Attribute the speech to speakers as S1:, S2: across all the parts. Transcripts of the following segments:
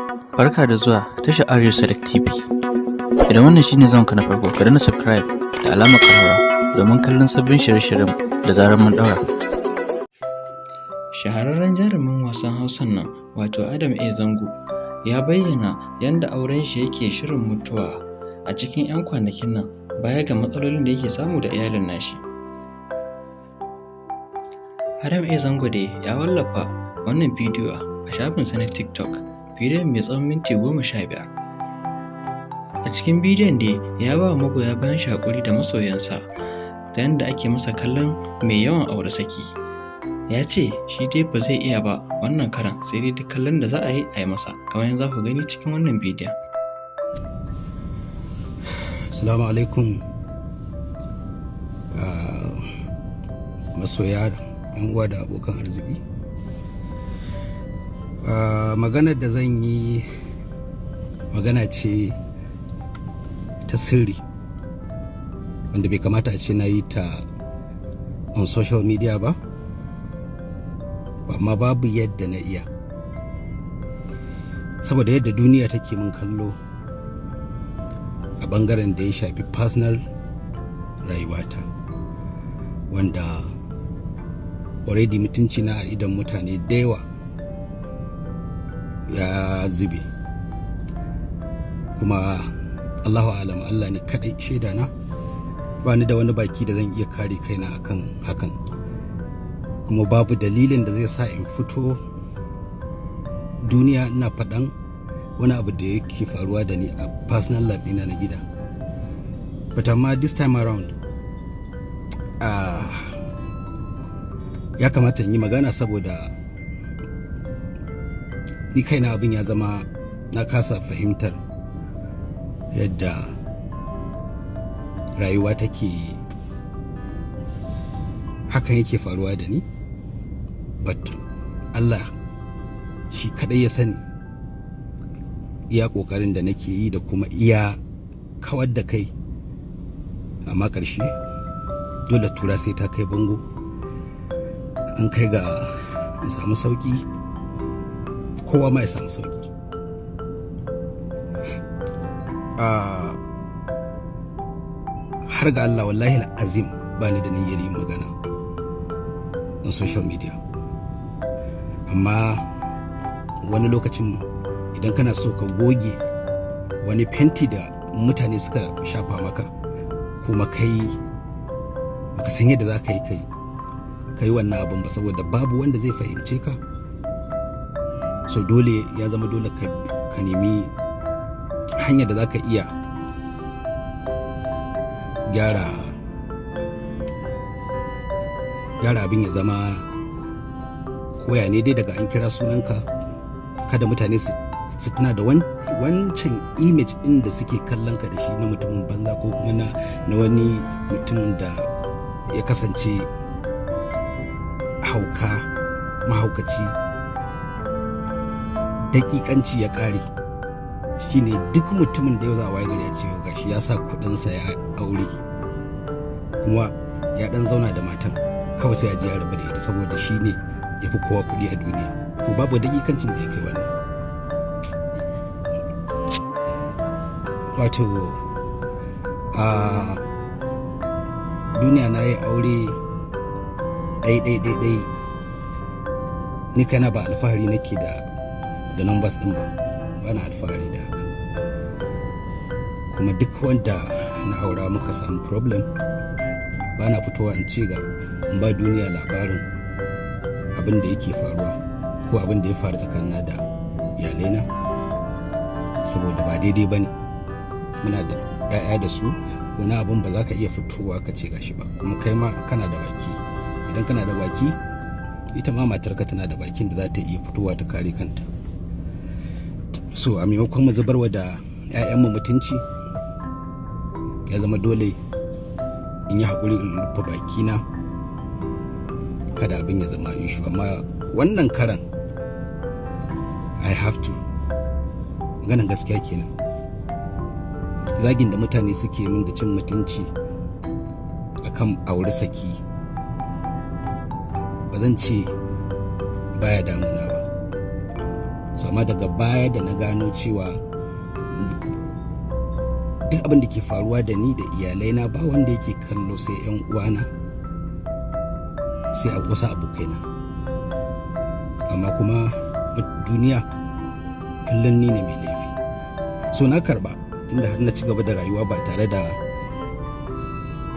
S1: Barka da zuwa tashar Arewa Select TV. Idan wannan shine zuwanka na farko, ka danna subscribe da alamar ƙararrawa domin kallon sabbin shirye-shiryen da zarar mun ɗaura. Shahararren jarumin wasan Hausan nan, wato Adam A. Zango, ya bayyana yadda auren shi yake shirin mutuwa a cikin 'yan kwanakin nan baya ga matsalolin da yake samu da iyalin nashi. Adam A. Zango dai ya wallafa wannan bidiyo a shafinsa na TikTok, bidiyon mai tsawon minti 15. A cikin bidiyon dai ya ba wa magoya bayan shi haƙuri da masoyansa ta yadda ake masa kallon mai yawan auri saki. Ya ce shi dai ba zai iya ba wannan karon, sai dai duk kallon da za a yi a yi masa, kamar yadda za ku gani cikin wannan bidiyon.
S2: Assalamu alaikum, masoya, yan uwa da abokan arziki. Maganar da zan yi magana ce ta sirri wanda bai kamata a ce na yi ta on social media ba, amma babu yadda na iya saboda yadda duniya take mun kallo a bangaren da ya shafi personal rayuwata, wanda already mutunci na a idan mutane da yawa ya zube. Kuma Allahu alam, Allah ne kadai shaida na, ba ni da wani baki da zan iya kare kaina akan hakan, kuma babu dalilin da zai sa in fito duniya ina faɗan wani abu da yake faruwa da ni a personal life ɗina na gida. But amma this time around ya kamata in yi magana, saboda ni kaina abin ya zama na kasa fahimtar yadda rayuwa take, hakan yake faruwa da ni. But Allah shi kadai ya sani iya kokarin da nake yi da kuma iya kawar da kai, amma ƙarshe dole tura sai ta kai bango. An kai ga in samu sauki, kowa ma ya samu sauki. Har ga Allah, wallahi azim, ba ni da niyyar yin magana on social media, amma wani lokacin idan kana so ka goge wani fenti da mutane suka shafa maka, kuma kai baka san yadda za ka yi kai ka yi wannan abin ba, saboda babu wanda zai fahimce ka, so dole ya zama dole ka nemi hanyar da za ka iya gyara abin ya zama koya ne dai daga an kira sunanka, kada mutane su tuna da wancan image ɗin da suke kallon ka da shi na mutumin banza, ko kuma na wani mutumin da ya kasance hauka, mahaukaci, dakikanci ya ƙare. Shine duk mutumin da yau za a waye gari a ce gashi ya sa kuɗinsa ya aure, kuma ya dan zauna da matan, kawai sai a ji ya rabu da ita saboda shi ne ya fi kowa kuɗi a duniya. To, babu dakikancin da ya kai wannan. Wato a duniya na yi aure ɗai ɗai ɗai ɗai. Ni kana ba alfahari nake da numbers ɗin ba, ba na alfahari da haka. Kuma duk wanda na aura muka samu problem, ba na fitowa in ce ga in ba duniya labarin abin da yake faruwa ko abin da ya faru tsakanina da iyalaina, saboda ba daidai ba ne. Muna da 'ya'ya da su, wani abin ba za ka iya fitowa ka ce gashi ba. Kuma kai ma kana da baki, idan kana da baki, ita ma matarka tana da bakin da za ta iya fitowa ta kare kanta. So a maimakon mu zubarwa da 'ya'yanmu mutunci, ya zama dole in yi haƙuri in rufe bakina kada abin ya zama issue. Amma wannan karan I have to. Maganan gaskiya kenan. Zagin da mutane suke min da cin mutunci akan aure saki, ba zan ce baya damuna ba. So Amma daga baya da na gano cewa duk abin da ke faruwa da ni da iyalaina ba wanda yake kallo sai 'yan uwana, sai wasu abokaina, amma kuma duniya kullum ni ne mai laifi. So na karba, tunda har na ci gaba da rayuwa ba tare da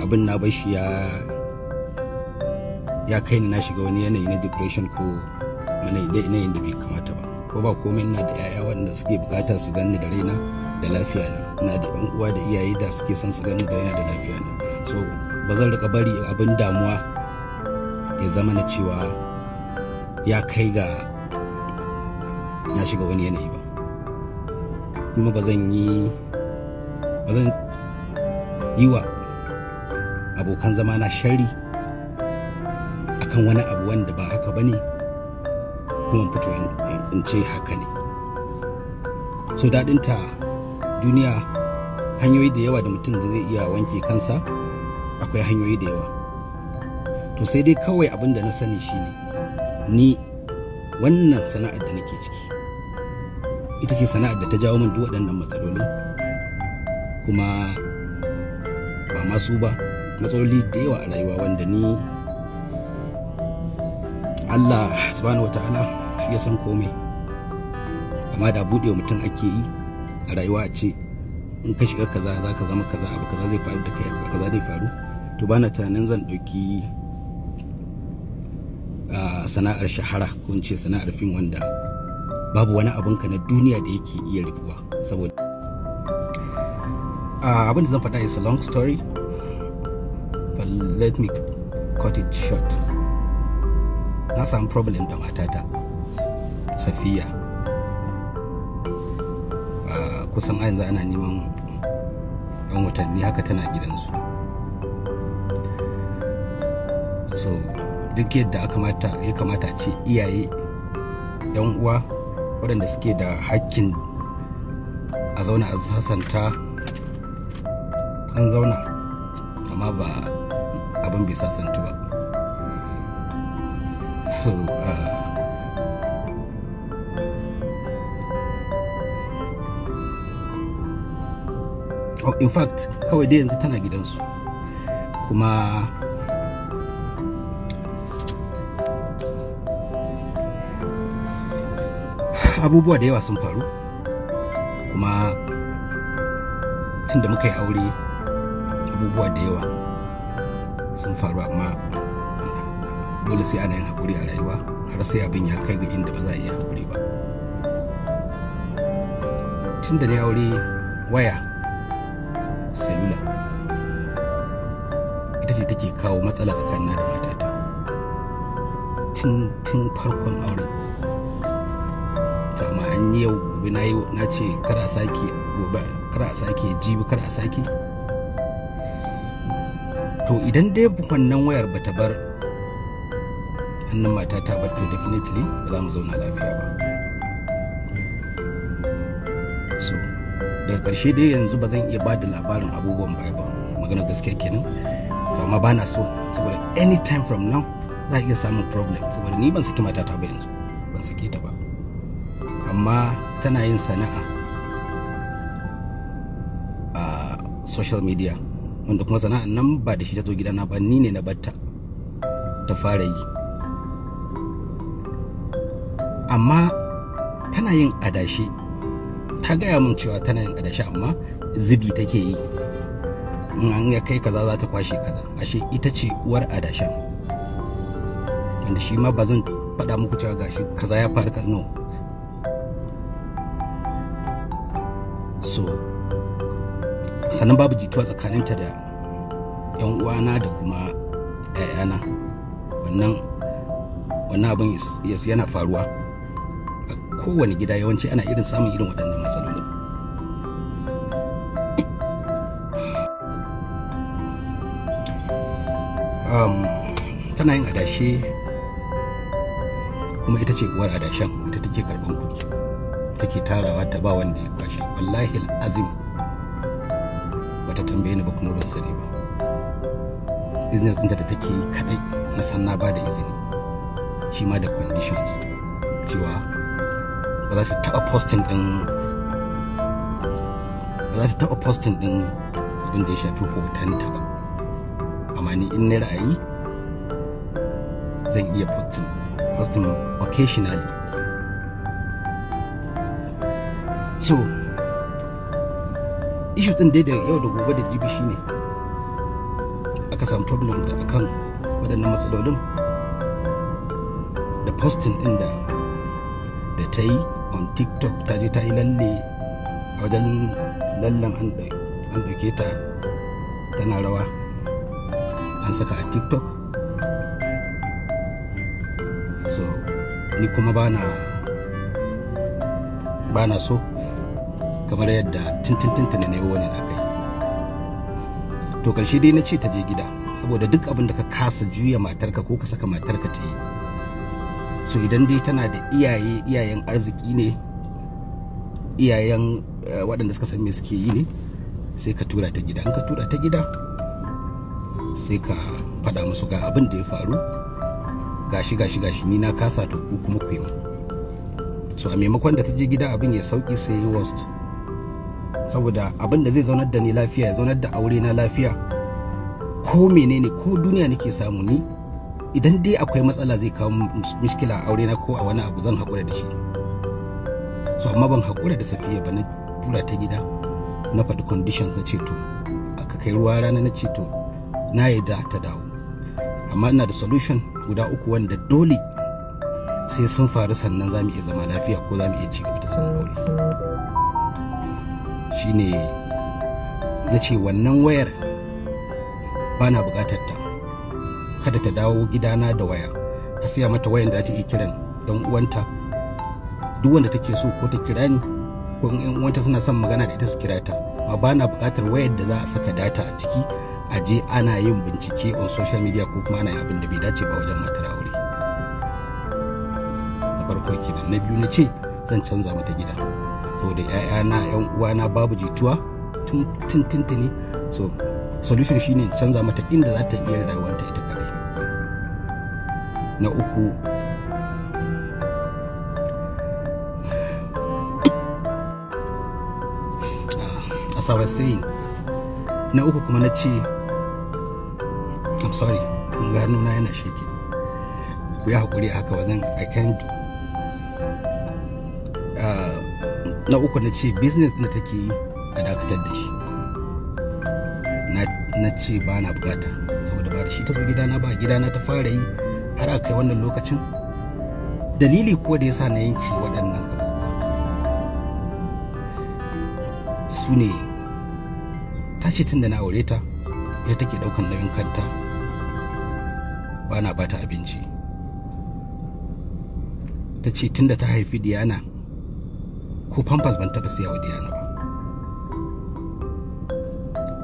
S2: abin na bashi ya kai ni na shiga wani yanayi na depression ko yanayin da bai kamata ba. Ko ba komai, ina da 'ya'ya wanda suke bukatar su ganni da raina da lafiya na, ina da yan uwa da iyaye da suke son su ganni da raina da lafiya na. So ba zan rika bari abin damuwa ya zama na cewa ya kai ga na shiga wani yanayi ba. Kuma ba zan yi wa abokan zama na sharri akan wani abu wanda ba haka bane kuma fito in ce haka ne. So daɗinta duniya, hanyoyi da yawa da mutum zai iya wanke kansa, akwai hanyoyi da yawa. To sai dai kawai abin da na sani shine ni wannan sana'ar da nake ciki ita ce sana'ar da ta jawo min duk waɗannan matsalolin, kuma ba masu ba, matsaloli da yawa a rayuwa wanda ni Allah subhanahu wataala shi ya san komai. Amma da buɗe mutum ake yi a rayuwa a ce in ka shiga kaza za ka zama kaza, abu kaza zai faru da kai, abu kaza zai faru, to bana tunanin zan ɗauki sana'ar shahara ko in ce sana'ar fim wanda babu wani abunka na duniya da yake iya rufuwa. Saboda abin da zan faɗa is a long story, but let me cut it short. Na samu problem da matata Safiya. Kusan a yanzu ana neman yan watanni haka tana gidansu. So duk yadda ya kamata ce iyaye, yan uwa, waɗanda suke da hakkin a zauna a sasanta, an zauna, amma ba abin bai sasantu ba. So oh, in fact kawai dai yanzu tana gidansu. Kuma abubuwa da yawa sun faru. Kuma tun da muka yi aure abubuwa da yawa sun faru, amma dole sai ana yin haƙuri a rayuwa har sai abin ya kai ga inda ba za a iya haƙuri ba. Tun da na aure, waya selula ita ce take kawo matsala tsakanina da matata tun farkon aure. To amma an yi yau, gobe na yi na ce kar a sake, gobe kar a sake, jibi kar a sake. To idan dai wannan wayar bata bar hannun matata ba, to definitely ba za mu zauna lafiya ba. So daga ƙarshe dai yanzu ba zan iya ba da labarin abubuwan baya ba, magana gaskiya kenan. So amma ba na so, saboda anytime from now za a iya samun problem, saboda ni ban saki matata ba yanzu, ban sake ta ba, amma tana yin sana'a a social media, wanda kuma sana'an nan ba da shi ta zo gidana ba, ni ne na batta ta fara yi. Amma tana yin adashi, ta gaya min cewa tana yin adashi, amma zubi take yi, in an ya kai kaza za ta kwashe kaza. Ashe ita ce uwar adashin, wanda shi ma ba zan faɗa muku cewa gashi kaza ya faru, no. So sannan babu jituwa tsakaninta da yan uwana da kuma 'ya'yana. Wannan abin yana faruwa a kowane gida, yawanci ana irin samun irin waɗannan matsalolin. Tana yin adashe, kuma ita ce uwar adashen, ita take karban kuɗi, take tarawa ta ba wanda ya kwashe. Wallahi azim bata tambaye ni ba kuma ban sani ba. Business ɗinta da take yi kadai na san na ba da izini, shi ma da conditions cewa Ba za ta taɓa posting ɗin, ba za ta taɓa posting ɗin abin da ya shafi hotonta ba. Amma ni in na ra'ayi zan iya posting occasionally. So issue din dai da yau da gobe da jibi shine aka samu problem da akan waɗannan matsalolin da posting din da ta yi on TikTok. Ta je ta yi lalle, a wajen lallen an ɗauke ta tana rawa, an saka a TikTok. So ni kuma bana so, kamar yadda tintintintina na yi wani na kai. To, karshe dai na ce ta je gida, saboda duk abin da ka kasa juya matarka ko ka saka matarka ta yi, so idan dai tana da iyaye, iyayen arziki ne, iyayen waɗanda suka san me suke yi ne, sai ka tura ta gida. In ka tura ta gida, sai ka faɗa musu ga abin da ya faru, gashi gashi gashi, ni na kasa, to ku kuma ku yi. So a maimakon da ta je gida abin ya sauki, sai ya worst, saboda abin da zai zaunar da ni lafiya, ya zaunar da aure na lafiya, ko menene, ko duniya nake samu ni, idan dai akwai matsala zai kawo mishkila a aure na ko a wani abu, zan haƙura da shi. So amma ban haƙura da Safiya ba. Na tura ta gida, na faɗi conditions, na ce to aka kai ruwa rana, na ce to na yadda ta dawo, amma ina da solution guda uku wanda dole sai sun faru sannan za mu iya zama lafiya ko za mu iya ci gaba da zaman aure. Shine na ce wannan wayar ba na bukatar ta, kada ta dawo gidana da waya. A siya mata wayan da za ta iya kiran yan uwanta, duk wanda take so, ko ta kira ni, ko in yan uwanta suna son magana da ita su kira ta. Amma ba na bukatar wayar da za a saka data a ciki, a je ana yin bincike on social media, ko kuma ana yin abin da bai dace ba wajen matar aure. Na farko kenan. Na biyu, na ce zan canza mata gida, saboda 'ya'yana, 'yan uwana, babu jituwa tun tuntuni. So solution shine canza mata inda za ta iya rayuwanta ita kadai. Na uku, as I was saying, na uku kuma na ce, I'm sorry, kun ga hannuna yana shaking, ku yi haƙuri haka ba zan, I can't. Na uku, na ce business ɗin da take yi a dakatar da shi. Na ce ba na bukata, saboda ba da shi ta zo gidana ba, gidana ta fara yi har a kai wannan lokacin. Dalili ko da yasa na yanke waɗannan abubuwa su ne, ta ce tun da na aure ta ita take ɗaukan nauyin kanta, ba na bata abinci. Ta ce tun da ta haifi Diana ko Pampers ban taɓa siya wa Diana ba.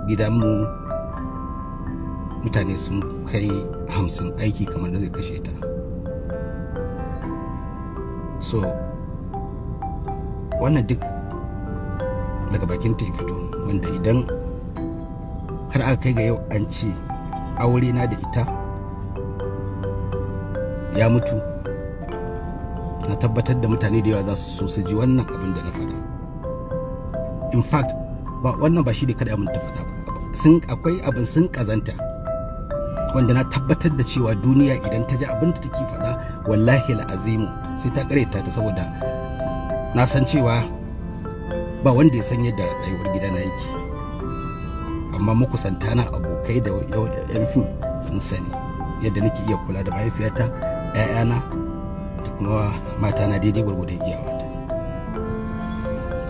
S2: Gidanmu mutane sun kai 50, aiki kamar da zai kashe ta. So wannan duk daga bakin ta ya fito, wanda idan har aka kai ga yau an ce aure na da ita ya mutu, na tabbatar da mutane da yawa za su so su ji wannan abin da na faɗa. In fact, ba wannan ba shi ne kada abin ta faɗa ba, sun akwai abin sun kazanta wanda na tabbatar da cewa duniya idan ta ji abin da take faɗa, wallahi azimu sai ta kareta ta, saboda na san cewa ba wanda ya san yadda rayuwar gidana yake, amma makusanta na, abokai da yan fim sun sani yadda nake iya kula da mahaifiyata, 'ya'yana da kuma matana daidai gwargwadon iyawata.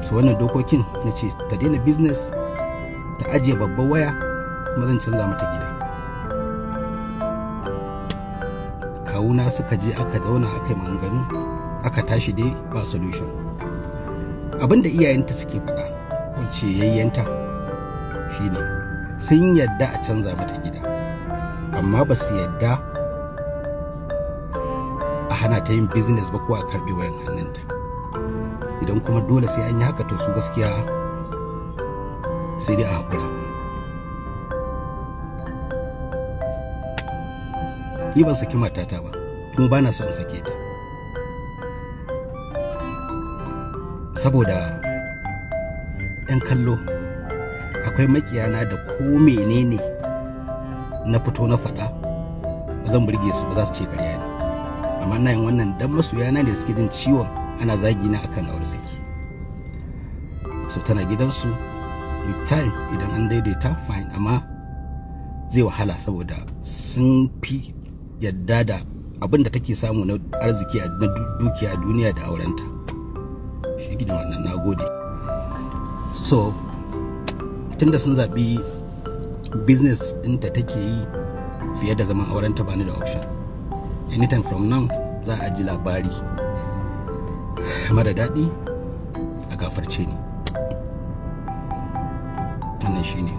S2: So wannan dokokin na ce ta daina business, ta ajiye babban waya, kuma zan canza mata gida. Kawuna suka je aka zauna, aka yi maganganu, aka tashi dai ba solution. Abinda iyayenta suke faɗa, ko ce yayyanta, shine sun yadda a canza mata gida, amma ba su yadda a hana ta yin business ba ko a karɓe wayan hannunta. Idan kuma dole sai an yi haka, to su gaskiya sai dai a haƙura. Ni ban saki matata ba, kuma ba na so in sake ta. Saboda 'yan kallo, akwai makiyana da ko menene na fito na faɗa ba zan burge su ba, za su ce karya ne. Amma ina yin wannan dan masoyana ne da suke jin ciwon ana zagi na akan aure saki. So tana gidansu. With time, idan an daidaita, fine, amma zai wahala saboda sun fi yadda da abin da take samu na arziki, na dukiya a duniya da aurenta. Shi gidan wannan, na gode. So tunda sun zaɓi business ɗinta take yi fiye da zaman aurenta, bani da option. Anytime from now za a ji labari mara daɗi, a gafarce ni. Wannan shine,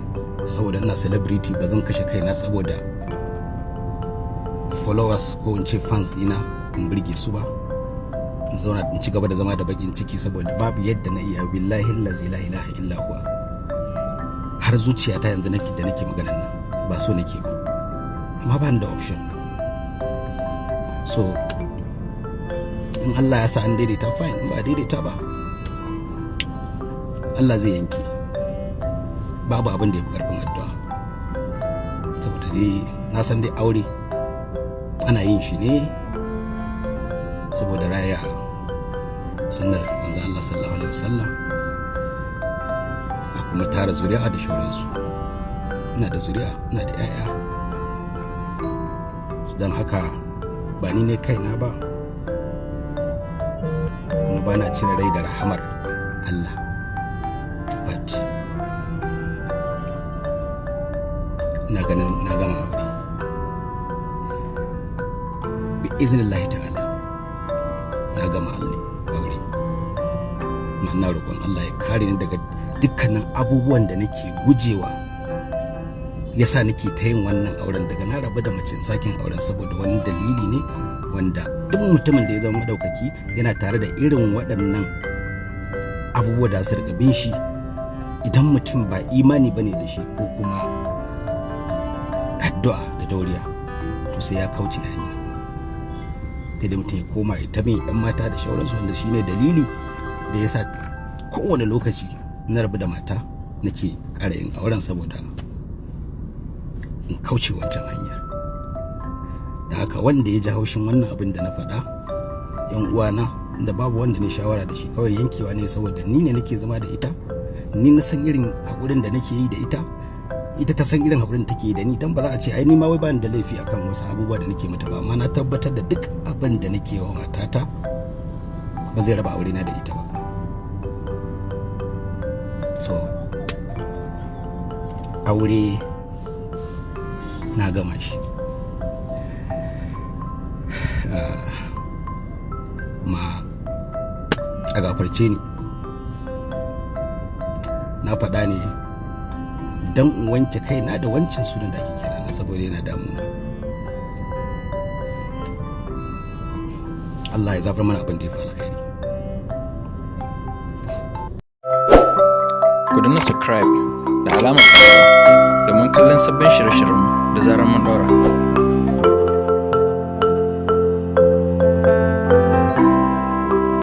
S2: saboda ina celebrity, ba zan kashe kaina saboda followers ko in ce fans ɗina, in burge su ba, in zauna in ci gaba da zama da bakin ciki saboda babu yadda na iya. Billahi allazi la ilaha illa huwa, har zuciyata yanzu nake da nake maganan nan, ba so nake ba, amma ba ni da option. So in Allah ya sa an daidaita, fine. In ba daidaita ba, Allah zai yanke. Babu abin da ya fi karfin addu'a, saboda dai na san dai aure ana yin shi ne saboda raya sunnar manzo Allah sallallahu alaihi wasallam, a kuma tara zuri'a da shauransu. Ina da zuri'a, ina da 'ya'ya, don haka ba ni ne kaina ba, kuma ba na cire rai da rahamar Allah. But ina ganin na gama aure, bi iznillahi ta'ala, na gama aure. Ina roƙon Allah ya kare ni daga dukkanin abubuwan da nake gujewa, yasa nake ta yin wannan auren. Daga na rabu da mace, sakin auren saboda wani dalili ne wanda duk mutumin da ya zama madaukaki yana tare da irin waɗannan abubuwa da su rika bin shi, idan mutum ba imani bane da shi ko kuma addu'a da dauriya, to sai ya kauce hanya, sai da mutum ya koma ya ta bin yan mata da shauransu, wanda shine dalili da yasa kowane lokaci na rabu da mata nake ƙara yin auren, saboda in kauce wancan hanyar. Da haka wanda ya ji haushin wannan abin da na faɗa, yan uwana da babu wanda ne shawara da shi, kawai yankewa ne, saboda ni ne nake zama da ita, ni na san irin haƙurin da nake yi da ita, ita ta san irin haƙurin da take yi da ni. Dan ba za a ce ai ni ma wai ba ni da laifi akan wasu abubuwa da nake mata ba, amma na tabbatar da duk abin da nake wa matata ba zai raba aure na da ita ba. So aure na gama shi. Ma a gafarce ni, na faɗa ne don in wanke kaina da wancan sunan da ake kira na, saboda yana damuna. Allah ya zabar mana abin da ya fi alkhairi.
S1: Ku danna subscribe da alamar ƙararrawa domin kallon sabbin shirye-shiryenmu da zarar mun ɗaura.